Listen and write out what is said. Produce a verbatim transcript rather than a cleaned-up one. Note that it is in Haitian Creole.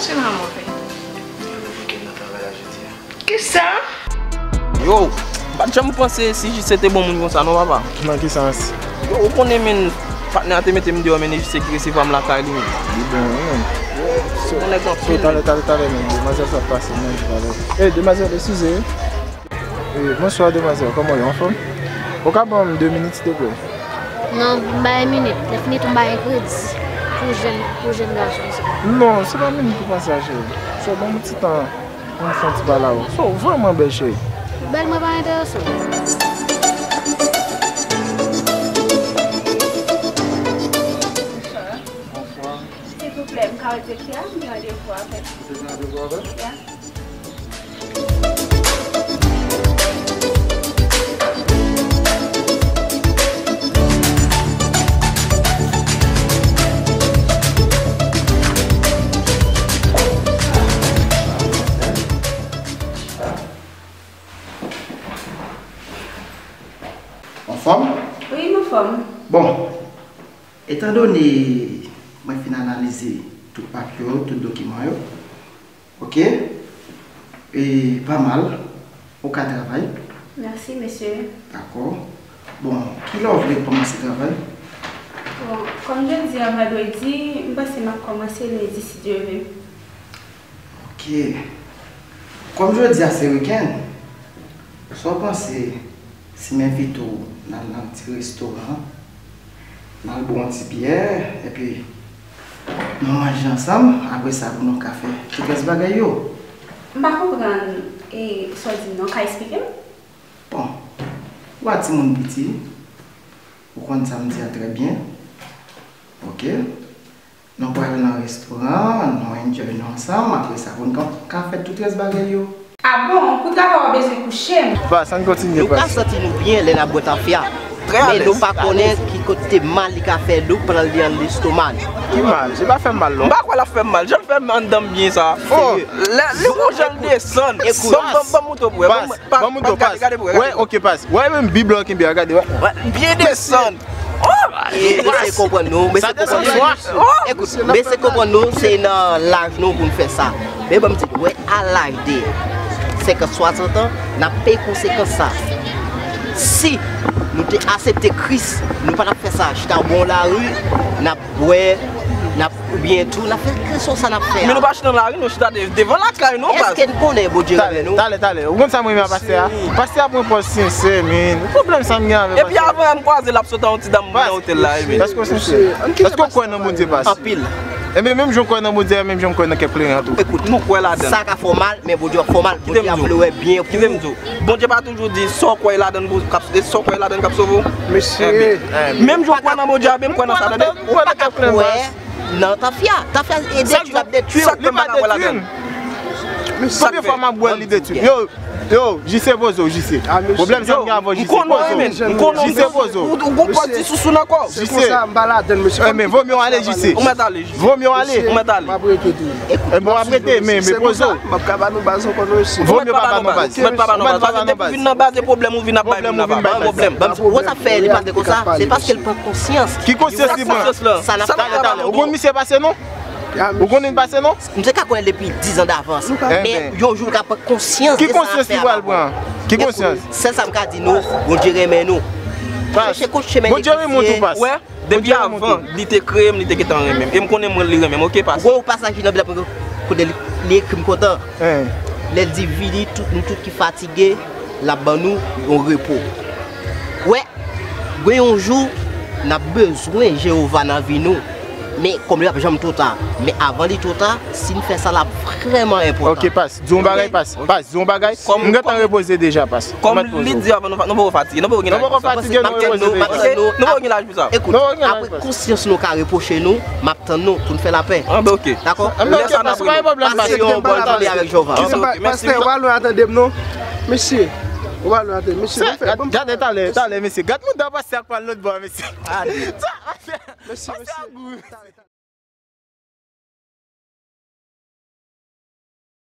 Sèlman move. Fouke nan travay la jodi a. Kisa? Yo, m pa t janm panse si Jise te bon moun konsa non, papa. Nan ki sans? Yo, ou konnen, men, patnè a te mete m deyò, men e Jise ki resevwa m lakay li, men. Li bon, wi, men. Yo, se yon nèg anpil, men. Talè, talè, talè, men. Demwazèl sa ap pase, men, talè. Ey, demwazèl, eskize. Eh, bonswa, demwazèl, kòman w ye? Anfòm? Ou ka ban m de minit, silteplè? Non, m bay minit. Lè fini tou, m bay kredi pou jèn, pou jèn gason sa. Non, se pa minit ou panse a, cheri. So, ban m yon ti tan pou m fè yon ti pale avè w. So, ou vrèman bèl, cheri. Bèl mwen pa enterese w. Bonswa. Silvouplè, m ka wè direktè a? M gen randevou avè l. Ou te gen randevou avè l? Ya. Anfòm? Wi, m anfòm. Bon, etandone mwen fin analize tout papye yo, tout dokiman yo, oke? E pa mal. Ou ka travay. Mèsi, mesye. Dakò. Bon, kilè w vle kòmanse travay? Bon, kòm jodi a vandredi, m panse m ap kòmanse lendi, si Dye vle. Oke. Kòm jodi a se wikenn, sa w panse si m envite w n al nan ti restoran, n al bwè yon ti byè, epi nou manje ansanm, apre sa pou nou ka fè tout rès bagay yo? M pa konprann, e, sa w di m nan, w ka eksplike m? Bon, ou a timoun piti, ou konn sa m di a trè byen. Oke. Nou pral nan restoran, nou enjoy nou ansanm, apre sa pou n ka, ka fè tout rès bagay yo. A bon, pou travay w bezwen kouche m? Baz, ann kontinye, baz. Nou ka santi nou byen lè n ap bwè tafya. Men nou pa konnen ki kote mal li ka fè nou pandan li anndan lestomak. Ki mal? Li pa fè m mal, non. M pa kwè l ap fè m mal. Jan l fè m anndan m byen sa. Oh! Lè, li gon jan l desann. Ban m, ban m, ban m montre w pou wè. Ban m, ban m montre w, baz. Gade, gade pou wè. Wè, oke, baz. Wè, menm bib la w kenbe a, gade, wè. Wè, byen desann. Oh! Mesye konprann nou, mesye konprann nou. Ekout, mesye konprann nou, se nan laj nou pou n fè sa. Men ban m di nou, wè, a laj de senkant, swasant an, n ap peye konsekans sa. Si nou te aksepte Kris, nou pa t ap fè sa. Chita bò lari, n ap bwè, n ap, oubyen tou, n ap fè kesyon sa n ap fè a. Men nou pa chita nan lari, nou chita de-, devan lakay nou, baz. Èske n konnen Bondye renmen nou? Talè, talè, talè. Ou konn sa m renmen a pastè a? Pastè a pran pòz sensè, men. Pwoblèm sa m gen avè pastè a. Epi avan yè m kwaze l ap sot a yon ti dam nan otèl la, wi, men. Èske w sensè? Èske w kwè nan Bondye, pastè? Anpil. Enben, menm jan w kwè nan Bondye a, menm jan m kwè nan kè kleren an tou. Ekout, nou kwè ladan l. Sa ka fè w mal, men Bondye ap fè w mal. Bondye ap vle wè byen pou ou. Kite m di w. Bondye pa toujou di sa w kwè ladan l pou, k ap, e sa w kwè ladan l k ap sove w? Mesye. Enben, menm jan w kwè nan Bondye a, menm kwè nan sa, tande. Ou pa ka kwè nan tafya. Tafya e detwi l ap detwi w. Li pa detwi m. Konbyen fwa m ap bwè l, li detwi m? Yo, yo, J C, poze w, J C. Pwoblèm sa m gen avè w, J C, poze w. J C, poze w. Ou gon pòz ti sousou nan kò w. J C. Se konsa, m pa ladan l, mesye. Enben, vomye w ale, J C. Ou mèt ale. Vomye w ale. Ou mèt ale. M ap rete tou. Enben, w ap rete, men, men poze w. M ap ka ba nou baz ankò, non, mesye. Vomye pa ba nou baz. Ou mèt pa ba nou baz. Paske depi w vin nan baz, e pwoblèm ou vin ap bay moun nan, pa pwoblèm. Ou wè sa fè li pase konsa? Se paske l pran konsyans. Ki konsyans li pran? Sa n ap fè. Talè, talè. Ou konn misye pase, non? Ou konnen l pase, non? M te ka konnen l depi diz an davans. Men yon jou l ka pran konsyans de sa l ap fè a. Ki konsyans li pral pran? Ki konsyans? Sèl sa m ka di nou, Bondye renmen nou. Chèche kont chemen li pase. Bondye renmen w tou, pas. Depi avan, li te kreye m, li te gentan renmen m. E m konnen mwen, li renmen m, oke, pas. Ou wè yon pasaj ki nan Bib la kote li, li ekri m kontan. Lè l di, "Vini, tout, nou tout ki fatige, l ap ban nou yon repo." Wè, gen yon jou, n ap bezwen Jewova nan vi nou. Men, kòm li p ap janm twò ta. Men avan li twò ta, si n fè sa, l ap vrèman enpòtan. Oke, pas. Di yon bagay, pas. Pas, di yon bagay. M gentan repoze deja, pas. Kòm li di avan, nou pa, nou poko fatige, nou poko gen laj pou sa. Nou poko fatige, nou repoze deja. Nou poko gen laj pou sa. Ekout, apre konsyans nou ka repwoche nou, m ap tann nou pou n fè lapè. Anben, oke. Dakò? Anben, oke, pas, pa gen pwoblèm, pas. Pase yon bòn jounen avèk Jewova. Pastè, ou pa lwen a tande m, non. Mesye, ou pa lwen a tande m. Mesye, gade talè, talè, mesye. Gad mouda pastè a k pral lòt bò a, mesye. Mesye, mesye.